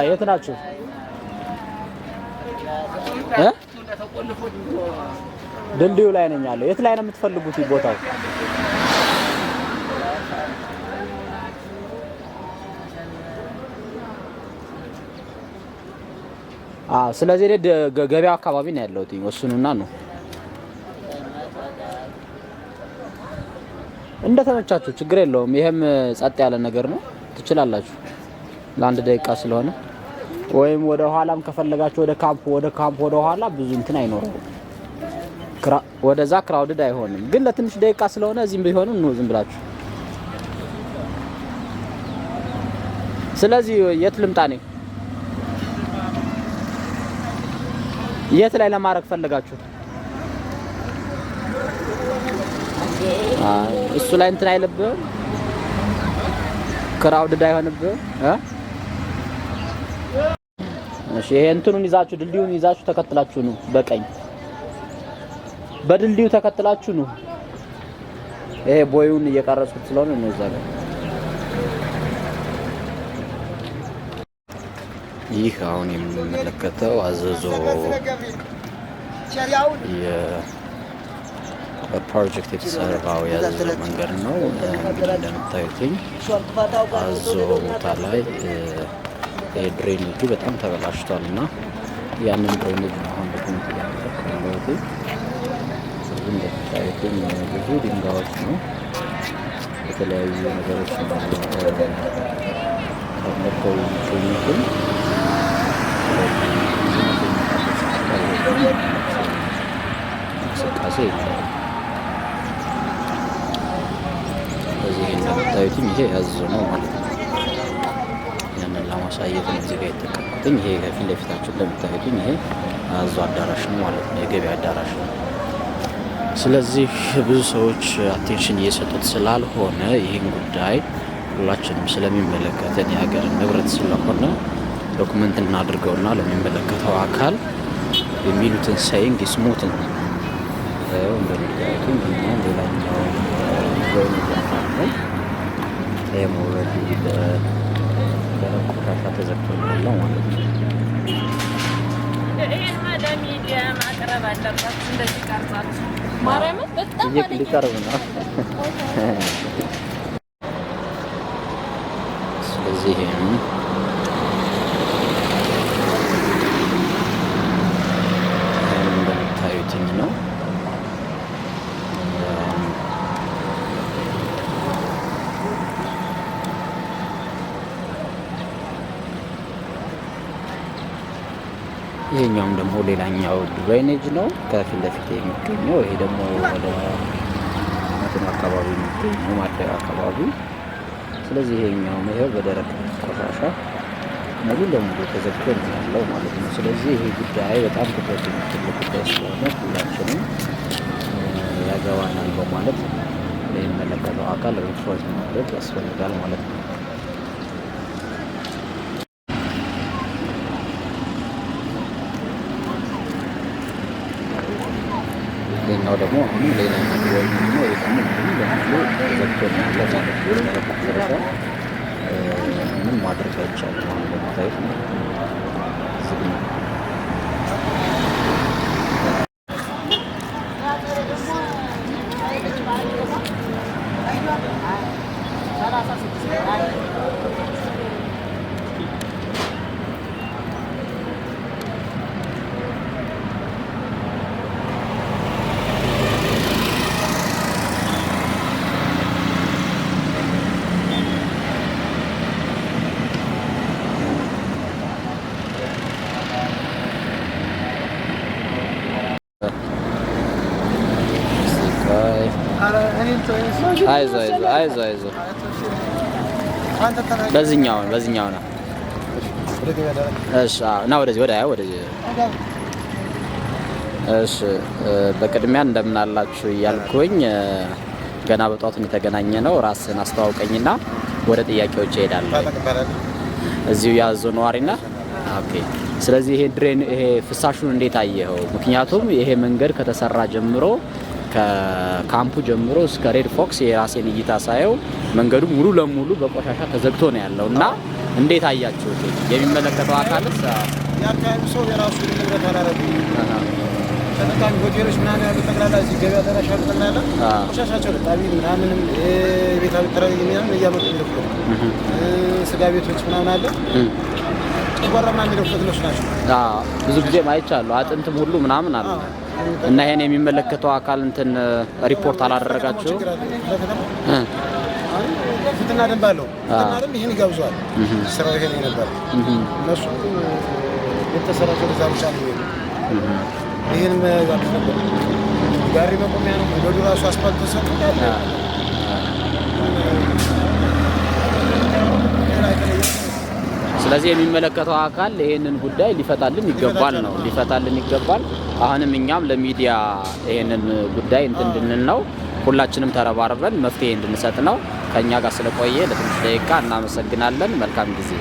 የት ናችሁ? ድልድዩ ላይ ነኝ ያለው። የት ላይ ነው የምትፈልጉት ቦታው? አዎ፣ ስለዚህ እኔ ገበያው አካባቢ ነው ያለሁት። ወስኑና ነው እንደተመቻችሁ፣ ችግር የለውም። ይሄም ጸጥ ያለ ነገር ነው፣ ትችላላችሁ። ለአንድ ደቂቃ ስለሆነ ወይም ወደ ኋላም ከፈለጋችሁ ወደ ካምፕ ወደ ኋላ ብዙ እንትን አይኖረውም። ወደዛ crowded አይሆንም። ግን ለትንሽ ደቂቃ ስለሆነ እዚህም ቢሆን ነው ዝም ብላችሁ። ስለዚህ የት ልምጣ እኔ? የት ላይ ለማድረግ ፈለጋችሁ? አይ እሱ ላይ እንትን አይልብህም፣ crowded አይሆንብህም እ እሺ ይሄ እንትኑን ይዛችሁ ድልድዩን ይዛችሁ ተከትላችሁ ነው። በቀኝ በድልድዩ ተከትላችሁ ነው። ይሄ ቦዩን እየቀረጽኩት ስለሆነ ነው እዛ ጋር። ይህ አሁን የምንመለከተው አዘዞ በፕሮጀክት የተሰራው የአዘዞ መንገድ ነው። እንግዲህ እንደምታዩትኝ አዘዞ ቦታ ላይ drainage ኡ በጣም ተበላሽቷል እና ያንን drainage ነው አሁን document እያደረኩ ያለሁት። ስለዚህ እንደምታዩትኝ ብዙ ድንጋዮች ነው፣ የተለያዩ ነገሮች ነው ተሞልተው የሚገኙትን። ስለዚህ ብዙ መቶ የሚመጣበት ሰዓት ላይ እንቅስቃሴ የለውም። ስለዚህ እንደምታዩትኝ ይሄ ያዘዞ ነው ማለት ነው። ያንን ለማሳየት ነው እዚህ ጋር የተጠቀምኩትኝ። ይሄ ከፊት ለፊታችን እንደምታዩትኝ ይሄ አዘዞ አዳራሽ ነው ማለት ነው፣ የገበያ አዳራሽ ነው። ስለዚህ ብዙ ሰዎች attention እየሰጡት ስላልሆነ ይህን ጉዳይ ሁላችንም ስለሚመለከተን የሀገር ንብረት ስለሆነ document እናድርገውና ለሚመለከተው አካል የሚሉትን saying ይስሙትን። ይኸው እንደምታዩትኝ ይሄኛው ሌላኛው drainage አካል ነው። ይሄም already በደረቅ ቆሻሻ ተዘግቶ ነው ያለው ማለት ነው። ይሄንማ ለሚዲያ ማቅረብ አለባችሁ። እንደዚህ ቀርጻችሁ ማርያምን በጣም አለኝ። ሊቀርብ ነው። ስለዚህ ይሄም እንደምታዩትኝ ነው። ይሄኛውም ደግሞ ሌላኛው drainage ነው ከፊት ለፊት የሚገኘው። ይሄ ደግሞ ወደ እንትኑ አካባቢ የሚገኘው ማደያ አካባቢ። ስለዚህ ይሄኛውም ይሄው በደረቅ ቆሻሻ ሙሉ ለሙሉ ተዘግቶ ነው ያለው ማለት ነው። ስለዚህ ይሄ ጉዳይ በጣም ትኩረት የሚፈልግ ጉዳይ ስለሆነ ሁላችንም ያገባናል በማለት ለሚመለከተው አካል ሪፖርት ማድረግ ያስፈልጋል ማለት ነው። ይሄኛው ደግሞ አሁንም ሌላኛው ወይም ነው። ይሄ ደግሞ ሙሉ ለሙሉ ተዘግቶ ነው ያለው ማለት ነው። ደረቅ ቆሻሻ ምንም ማድረግ አይቻልም። አሁን እንደምታዩት ነው፣ ዝግ ነው። ቆይ፣ አይዞህ አይዞህ አይዞህ አይዞህ። በዚህኛው በዚህኛው ነው። እሺ ና ወደዚህ ወደ ወደዚህ። እሺ፣ በቅድሚያ እንደምን አላችሁ እያልኩኝ ገና በጧቱ የተገናኘ ነው። ራስህን አስተዋውቀኝና ወደ ጥያቄዎች እሄዳለሁ። እዚሁ ያዞ ነዋሪ ነህ? Okay። ስለዚህ ይሄ drain ይሄ ፍሳሹን እንዴት አየኸው? ምክንያቱም ይሄ መንገድ ከተሰራ ጀምሮ ከካምፑ ጀምሮ እስከ ሬድ ፎክስ የራሴን እይታ ሳየው መንገዱ ሙሉ ለሙሉ በቆሻሻ ተዘግቶ ነው ያለው እና እንዴት አያችሁት? የሚመለከተው አካልስ? የአካባቢው ሰው የራሱ ንብረት አላረጉም። ተጠቃሚ ሆቴሎች ምናምን ያሉ ጠቅላላ እዚህ ገበያ አዳራሽ ያሉ ጠቅላላ ቆሻሻቸው ልጣቢ ምናምንም የቤት አጠራቢ ምናምን እያመጡ የሚደፉበት፣ ስጋ ቤቶች ምናምን አለ፣ ጨጓራ ምናምን የሚደፉበት እነሱ ናቸው። ብዙ ጊዜ አይቻለሁ። አጥንትም ሁሉ ምናምን አለ እና ይሄን የሚመለከተው አካል እንትን ሪፖርት አላደረጋችሁ? ፍትና ደንብ አለው። ፍትና ደንብ ይህን ይጋብዘዋል። ስራው ይሄን ነበር። እነሱ የተሰራቸው ለዛ ብቻ ነው የሚሄዱ። ይህን መጋብዝ ነበር። ጋሪ መቆሚያ ነው መንገዱ ራሱ አስፋልት ተሰርቶ ያለ ስለዚህ የሚመለከተው አካል ይሄንን ጉዳይ ሊፈታልን ይገባል ነው፣ ሊፈታልን ይገባል። አሁንም እኛም ለሚዲያ ይሄንን ጉዳይ እንትን እንድንል ነው፣ ሁላችንም ተረባርበን መፍትሄ እንድንሰጥ ነው። ከኛ ጋር ስለቆየ ለትንሽ ደቂቃ እናመሰግናለን። መልካም ጊዜ።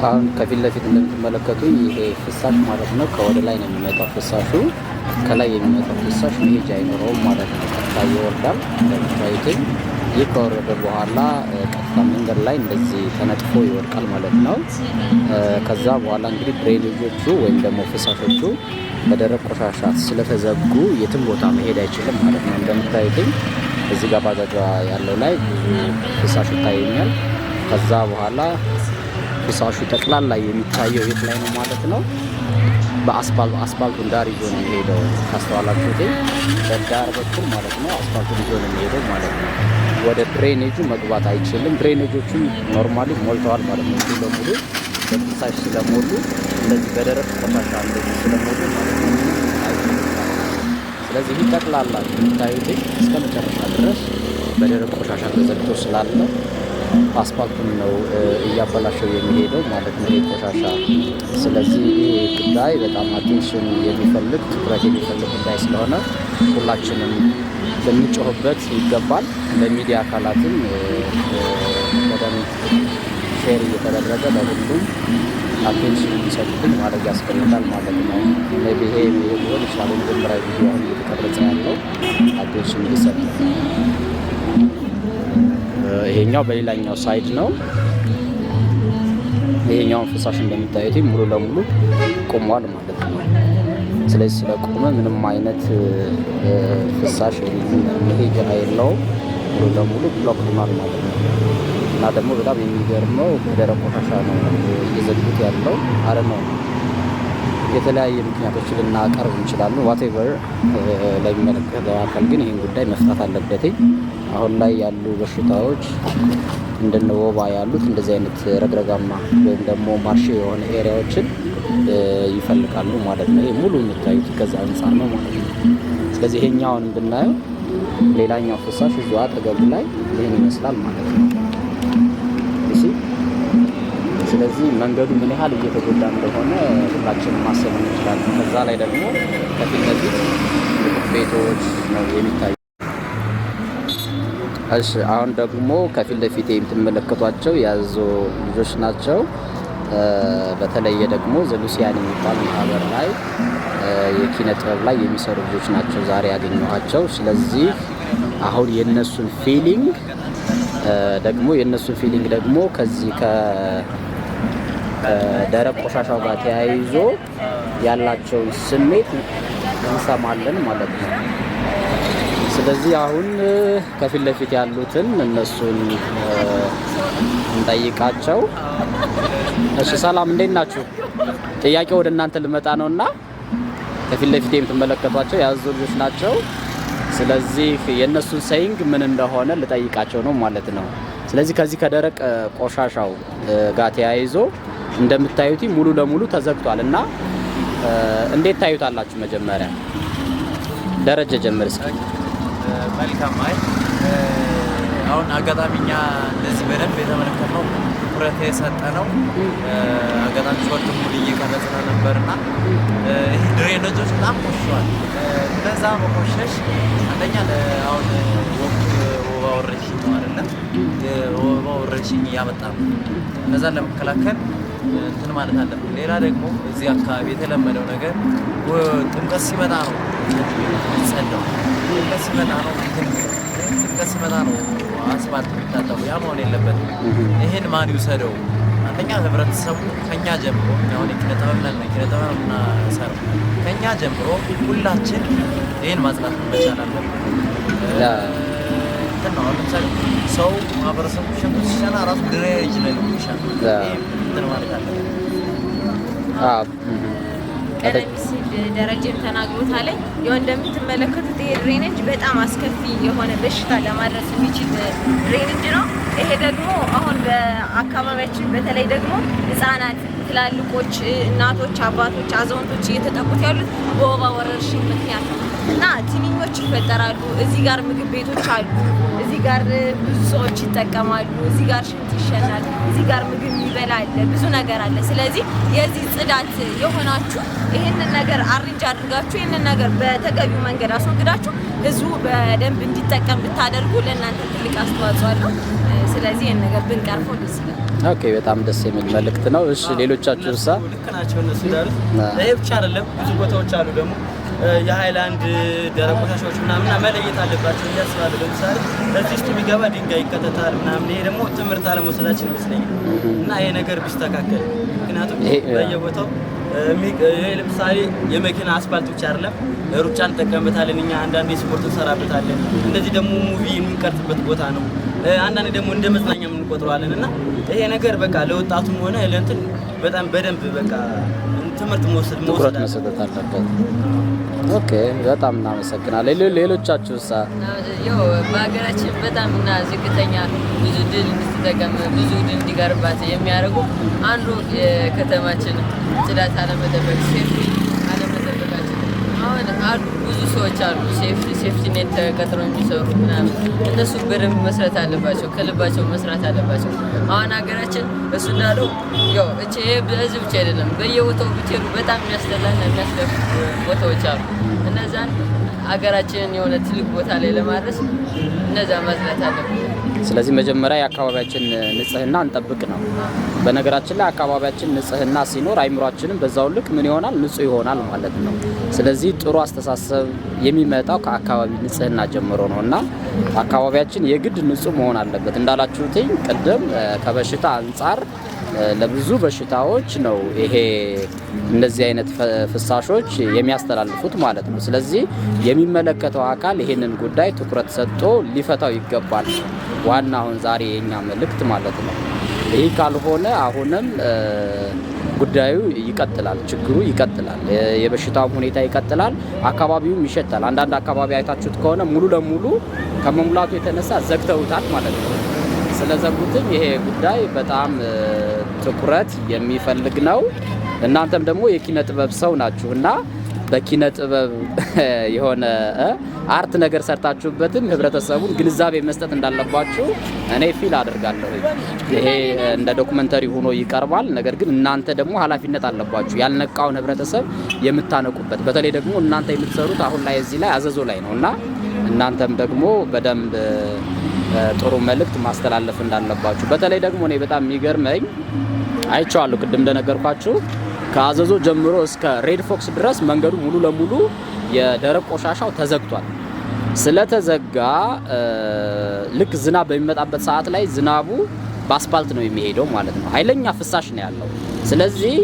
አሁን ከፊት ለፊት እንደምትመለከቱ ይሄ ፍሳሽ ማለት ነው። ከወደ ላይ ነው የሚመጣው ፍሳሹ። ከላይ የሚመጣው ፍሳሽ መሄጃ አይኖረውም ማለት ነው። ቀጥታ ይወርዳል። እንደምታዩትኝ ይህ ከወረደ በኋላ ቀጥታ መንገድ ላይ እንደዚህ ተነጥፎ ይወድቃል ማለት ነው። ከዛ በኋላ እንግዲህ drainage ኦቹ ወይም ደግሞ ፍሳሾቹ በደረቅ ቆሻሻ ስለተዘጉ የትም ቦታ መሄድ አይችልም ማለት ነው። እንደምታዩትኝ እዚህ ጋር ባጃጇ ያለው ላይ ብዙ ፍሳሽ ይታየኛል። ከዛ በኋላ ፍሳሹ ጠቅላላ የሚታየው የት ላይ ነው ማለት ነው? በአስፓልቱ አስፓልቱን ዳር ይዞ ነው የሚሄደው። ካስተዋላችሁት በዳር በኩል ማለት ነው አስፓልቱን ይዞ ነው የሚሄደው ማለት ነው። ወደ drainage ኡ መግባት አይችልም። Drainage ኦቹም normally ሞልተዋል ማለት ነው። ሙሉ ለሙሉ በፍሳሽ ስለሞሉ እንደዚህ በደረቅ ቆሻሻ እንደዚህ ስለሞሉ ማለት ነው አይችልም ማለት ነው። ስለዚህ ይህ ጠቅላላ የምታዩት እስከ መጨረሻ ድረስ በደረቅ ቆሻሻ ተዘግቶ ስላለ አስፓልቱን ነው እያበላሸው የሚሄደው ማለት ነው ይሄ ቆሻሻ። ስለዚህ ይህ ጉዳይ በጣም attention የሚፈልግ፣ ትኩረት የሚፈልግ ጉዳይ ስለሆነ ሁላችንም ልንጮህበት ይገባል። ለሚዲያ አካላትም በደንብ share እየተደረገ ለሁሉም attention እንዲሰጡትን ማድረግ ያስፈልጋል ማለት ነው። Maybe ይሄ ሊሆን ይችላል የመጀመሪያ ቪዲዮ አሁን እየተቀረጸ ያለው attention እንዲሰጥ። ይሄኛው በሌላኛው side ነው። ይሄኛውን ፍሳሽ እንደምታዩት ሙሉ ለሙሉ ቆሟል ማለት ነው። ስለዚህ ስለቆመ ምንም አይነት ፍሳሽ መሄጃ የለውም። ሙሉ ለሙሉ block ሆኗል ማለት ነው። እና ደግሞ በጣም የሚገርመው በደረቅ ቆሻሻ ነው እየዘጉት ያለው አረ ነው። የተለያየ ምክንያቶች ልናቀርብ እንችላለን። Whatever፣ ለሚመለከተው አካል ግን ይህን ጉዳይ መፍታት አለበት። አሁን ላይ ያሉ በሽታዎች እንደነ ወባ ያሉት እንደዚህ አይነት ረግረጋማ ወይም ደግሞ marshy የሆነ area ዎችን ይፈልጋሉ ማለት ነው። ይሄ ሙሉ የምታዩት ከዛ አንጻር ነው ማለት ነው። ስለዚህ ይሄኛውን ብናየው ሌላኛው ፍሳሽ እዚሁ አጠገቡ ላይ ይህን ይመስላል ማለት ነው። እሺ፣ ስለዚህ መንገዱ ምን ያህል እየተጎዳ እንደሆነ ሁላችንም ማሰብ እንችላለን። ከዛ ላይ ደግሞ ከፊት ለፊት ምግብ ቤቶች ነው የሚታዩ። እሺ፣ አሁን ደግሞ ከፊት ለፊት የምትመለከቷቸው የአዞ ልጆች ናቸው። በተለየ ደግሞ ዘሉሲያን የሚባል ማህበር ላይ የኪነ ጥበብ ላይ የሚሰሩ ልጆች ናቸው ዛሬ ያገኘኋቸው። ስለዚህ አሁን የእነሱን feeling ደግሞ ከዚህ ከደረቅ ቆሻሻው ጋር ተያይዞ ያላቸውን ስሜት እንሰማለን ማለት ነው። ስለዚህ አሁን ከፊት ለፊት ያሉትን እነሱን እንጠይቃቸው። እሺ፣ ሰላም፣ እንዴት ናችሁ? ጥያቄው ወደ እናንተ ልመጣ ነውና ከፊት ለፊት የምትመለከቷቸው የአዞ ልጆች ናቸው። ስለዚህ የእነሱን saying ምን እንደሆነ ልጠይቃቸው ነው ማለት ነው። ስለዚህ ከዚህ ከደረቅ ቆሻሻው ጋር ተያይዞ እንደምታዩት ሙሉ ለሙሉ ተዘግቷል እና እንዴት ታዩታላችሁ? መጀመሪያ ደረጀ ጀምር እስኪ። መልካም። አይ፣ አሁን አጋጣሚ እኛ እንደዚህ በደንብ የተመለከትነው፣ ትኩረት የሰጠነው አጋጣሚ short movie እየቀረጽን ነበርና ይህ drainage ኦች በጣም ቆሽሸዋል። እነዛ መቆሸሽ አንደኛ አሁን ወቅቱ የወባ ወረርሽኝ ነው አይደለም? የወባ ወረርሽኝ እያመጣ ነው። እነዛን ለመከላከል እንትን ማለት አለብን። ሌላ ደግሞ እዚህ አካባቢ የተለመደው ነገር ጥምቀት ሲመጣ ነው የሚጸዳው። ጥምቀት ሲመጣ ነው እንትን፣ ጥምቀት ሲመጣ ነው አስፋልት የሚታጠቡ። ያ መሆን የለበትም። ይህን ማን ይውሰደው? አንደኛ ህብረተሰቡ ከኛ ጀምሮ፣ እኛ አሁን የኪነ ጥበብ ነን፣ ኪነ ጥበብ ነው የምናሰራው። ከኛ ጀምሮ ሁላችን ይህን ማጽዳት መቻል አለብን። እንትን ነው፣ አሁን ለምሳሌ ሰው ማህበረሰቡ ሽንቱ ሲሸና ራሱ drainage ላይ ነው የሚሸናው። ይሄ እንትን ማለት አለብን። ቀደም ሲል ደረጀም ተናግሮታል። ያው እንደምትመለከቱት ይሄ drainage በጣም አስከፊ የሆነ በሽታ ለማድረስ የሚችል drainage ነው። ይሄ ደግሞ አሁን በአካባቢያችን በተለይ ደግሞ ህጻናት፣ ትላልቆች፣ እናቶች፣ አባቶች፣ አዛውንቶች እየተጠቁት ያሉት በወባ ወረርሽኝ ምክንያት ነው እና ትንኞች ይፈጠራሉ። እዚህ ጋር ምግብ ቤቶች አሉ። እዚህ ጋር ብዙ ሰዎች ይጠቀማሉ። እዚህ ጋር ሽንት ይሸናል። እዚህ ጋር ምግብ የሚበላ አለ። ብዙ ነገር አለ። ስለዚህ የዚህ ጽዳት የሆናችሁ ይህንን ነገር arrange አድርጋችሁ ይህንን ነገር በተገቢው መንገድ አስወግዳችሁ ህዝቡ በደንብ እንዲጠቀም ብታደርጉ ለእናንተ ትልቅ አስተዋጽኦ አለው። ስለዚህ ይህን ነገር ብንቀርፈው ደስ ይላል። Okay፣ በጣም ደስ የሚል መልእክት ነው። እሺ፣ ሌሎቻችሁ ሳ? ልክ ናቸው እነሱ እንዳሉት። ይሄ ብቻ አይደለም፣ ብዙ ቦታዎች አሉ ደግሞ የሃይላንድ ደረቅ ቆሻሻዎች ምናምን መለየት አለባቸው ብዬ አስባለሁ። ለምሳሌ እዚህ ውስጥ የሚገባ ድንጋይ ይከተታል ምናምን። ይሄ ደግሞ ትምህርት አለመውሰዳችን ይመስለኛል እና ይሄ ነገር ቢስተካከል፣ ምክንያቱም በየቦታው ይሄ ለምሳሌ የመኪና አስፋልት ብቻ አይደለም፣ ሩጫ እንጠቀምበታለን እኛ፣ አንዳንዴ ስፖርት እንሰራበታለን። እንደዚህ ደግሞ movie የምንቀርጽበት ቦታ ነው። አንዳንዴ ደግሞ እንደ መዝናኛ የምንቆጥረዋለን እና ይሄ ነገር በቃ ለወጣቱም ሆነ ለእንትን በጣም በደንብ በቃ ትምህርት መውሰድ ትኩረት መውሰድ መሰጠት አለበት። Okay፣ በጣም እናመሰግናለን። ሌሎቻችሁ ሳ? ያው በሀገራችን በጣም እና ዝቅተኛ ብዙ ድል እንድትጠቀም፣ ብዙ ድል እንዲቀርባት የሚያደርጉ አንዱ የከተማችን ጽዳት አለመጠበቅ፣ safety አለመጠበቃችን። አሁን አሉ ብዙ ሰዎች አሉ safety net ተቀጥረው የሚሰሩ ምናምን፣ እነሱ በደንብ መስራት አለባቸው፣ ከልባቸው መስራት አለባቸው። አሁን ሀገራችን እሱ እንዳለው ያው እቺ ይሄ በህዝብ ብቻ አይደለም፣ በየቦታው ብትሄዱ በጣም የሚያስጠላና የሚያስደፍ ቦታዎች አሉ። እነዛን ሀገራችንን የሆነ ትልቅ ቦታ ላይ ለማድረስ እነዛ ማጽዳት አለብን። ስለዚህ መጀመሪያ የአካባቢያችን ንጽህና እንጠብቅ ነው። በነገራችን ላይ አካባቢያችን ንጽህና ሲኖር አይምሯችንም በዛው ልክ ምን ይሆናል? ንጹህ ይሆናል ማለት ነው። ስለዚህ ጥሩ አስተሳሰብ የሚመጣው ከአካባቢ ንጽህና ጀምሮ ነው እና አካባቢያችን የግድ ንጹህ መሆን አለበት። እንዳላችሁትኝ ቅድም ከበሽታ አንጻር ለብዙ በሽታዎች ነው ይሄ እንደዚህ አይነት ፍሳሾች የሚያስተላልፉት ማለት ነው። ስለዚህ የሚመለከተው አካል ይሄንን ጉዳይ ትኩረት ሰጥቶ ሊፈታው ይገባል። ዋና አሁን ዛሬ የኛ መልእክት ማለት ነው። ይህ ካልሆነ አሁንም ጉዳዩ ይቀጥላል፣ ችግሩ ይቀጥላል፣ የበሽታውም ሁኔታ ይቀጥላል፣ አካባቢውም ይሸታል። አንዳንድ አካባቢ አይታችሁት ከሆነ ሙሉ ለሙሉ ከመሙላቱ የተነሳ ዘግተውታል ማለት ነው። ስለዘጉትም ይሄ ጉዳይ በጣም ትኩረት የሚፈልግ ነው። እናንተም ደግሞ የኪነ ጥበብ ሰው ናችሁ እና በኪነ ጥበብ የሆነ art ነገር ሰርታችሁበትም ህብረተሰቡን ግንዛቤ መስጠት እንዳለባችሁ እኔ feel አደርጋለሁ። ይሄ እንደ documentary ሆኖ ይቀርባል። ነገር ግን እናንተ ደግሞ ኃላፊነት አለባችሁ ያልነቃውን ህብረተሰብ የምታነቁበት። በተለይ ደግሞ እናንተ የምትሰሩት አሁን ላይ እዚህ ላይ አዘዞ ላይ ነው እና እናንተም ደግሞ በደንብ ጥሩ መልእክት ማስተላለፍ እንዳለባችሁ። በተለይ ደግሞ እኔ በጣም የሚገርመኝ አይቼዋለሁ፣ ቅድም እንደነገርኳችሁ ከአዘዞ ጀምሮ እስከ ሬድ ፎክስ ድረስ መንገዱ ሙሉ ለሙሉ የደረቅ ቆሻሻው ተዘግቷል። ስለተዘጋ ልክ ዝናብ በሚመጣበት ሰዓት ላይ ዝናቡ በአስፓልት ነው የሚሄደው ማለት ነው። ኃይለኛ ፍሳሽ ነው ያለው። ስለዚህ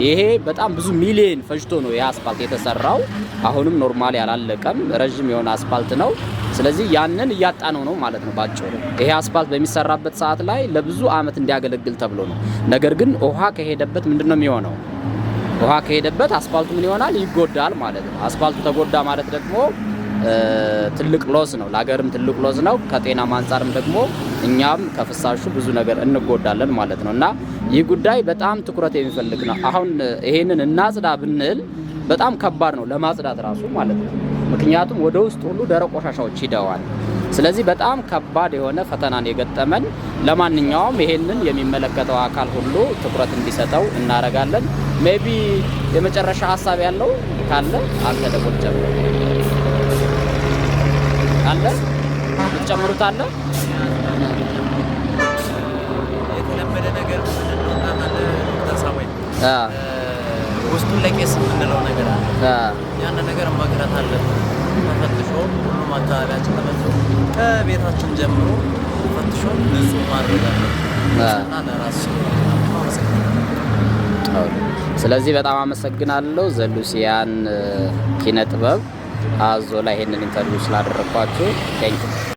ይሄ በጣም ብዙ ሚሊየን ፈጅቶ ነው ይሄ አስፓልት የተሰራው። አሁንም normally አላለቀም። ረዥም የሆነ አስፓልት ነው። ስለዚህ ያንን እያጣነው ነው ማለት ነው ባጭሩ። ይሄ አስፓልት በሚሰራበት ሰዓት ላይ ለብዙ አመት እንዲያገለግል ተብሎ ነው። ነገር ግን ውሃ ከሄደበት ምንድን ነው የሚሆነው? ውሃ ከሄደበት አስፓልቱ ምን ይሆናል? ይጎዳል ማለት ነው። አስፓልቱ ተጎዳ ማለት ደግሞ ትልቅ loss ነው፣ ለሀገርም ትልቅ loss ነው። ከጤናም አንጻርም ደግሞ እኛም ከፍሳሹ ብዙ ነገር እንጎዳለን ማለት ነው እና ይህ ጉዳይ በጣም ትኩረት የሚፈልግ ነው። አሁን ይሄንን እናጽዳ ብንል በጣም ከባድ ነው ለማጽዳት ራሱ ማለት ነው። ምክንያቱም ወደ ውስጥ ሁሉ ደረቅ ቆሻሻዎች ሂደዋል። ስለዚህ በጣም ከባድ የሆነ ፈተናን የገጠመን። ለማንኛውም ይሄንን የሚመለከተው አካል ሁሉ ትኩረት እንዲሰጠው እናደርጋለን። Maybe የመጨረሻ ሀሳብ ያለው ካለ አንተ ደግሞ ጨምር አለ፣ የምትጨምሩት አለ? የተለመደ ነገር ምንድን ነው? ታውቃለህ ዶክተር ሳሙኤል፣ ውስጡን ለቄስ የምንለው ነገር አለ። ያን ነገር መቅረት አለብን። ተፈትሾ ሁሉም አካባቢያችን ተፈትሾ ከቤታችን ጀምሮ ተፈትሾ ንጹህ ማድረግ አለብን እና ለራስ አመሰግናለሁ። ስለዚህ በጣም አመሰግናለሁ ዘሉሲያን ኪነ ጥበብ አዞ ላይ ይሄንን interview ስላደረግኳችሁ thank you።